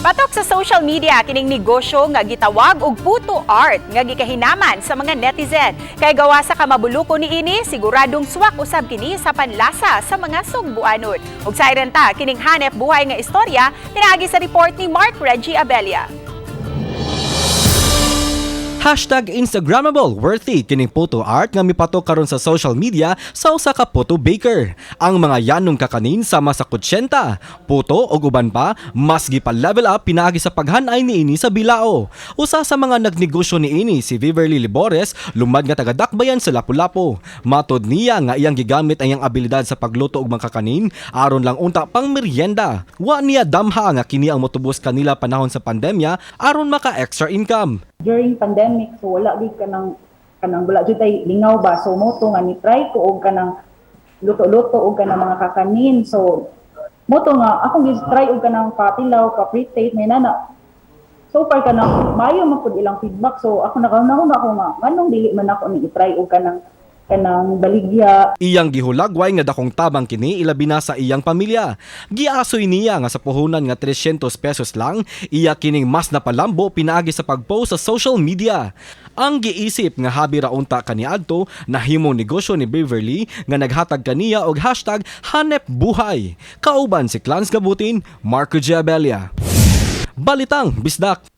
Patok sa social media kining negosyo nga gitawag og puto art nga gikahinaman sa mga netizen. Kay gawa sa kamabuluko niini, siguradong swak usab kini sa panlasa sa mga sugbuanon. Ug sa ta kining hanep buhay nga istorya pinaagi sa report ni Mark Reggie Abella. #Instagrammable worthy kining photo art nga mipatok karon sa social media sa usa ka photo baker. Ang mga yanong kakanin sama sa kutsinta, puto ug uban pa mas gipa-level up pinaagi sa paghanay niini sa bilao. Usa sa mga nagnegosyo niini si Beverly Libores, lumad nga taga Dakbayan sa Lapu-Lapu. Matod niya nga iyang gigamit ang iyang abilidad sa pagluto og mga kakanin aron lang unta pang merienda. Wa niya damha nga kini ang motubos kanila panahon sa pandemya aron maka extra income. During pandemic, so wala gyud kanang wala jud tay lingaw ba. So mo to nga ni try ko og kanang luto-luto og kanang mga kakanin. So mo to nga akong gi-try og kanang patilaw, pa-fritate, may nana. So far kanang maayo man pud ilang feedback. So ako nakahuna ako nga nganong dili man ako ni i-try og kanang baligya. Iyang gihulagway nga dakong tabang kini, ilabi na sa iyang pamilya. Giasoy niya nga sa puhunan nga 300 pesos lang, iya kining mas napalambo pinaagi sa pag-post sa social media. Ang giisip nga habi ra unta kaniadto nahimong negosyo ni Beverly nga naghatag kaniya og #HanepBuhay. Kauban si Clans Gabutin, Marco Giabelia. Balitang Bisdak.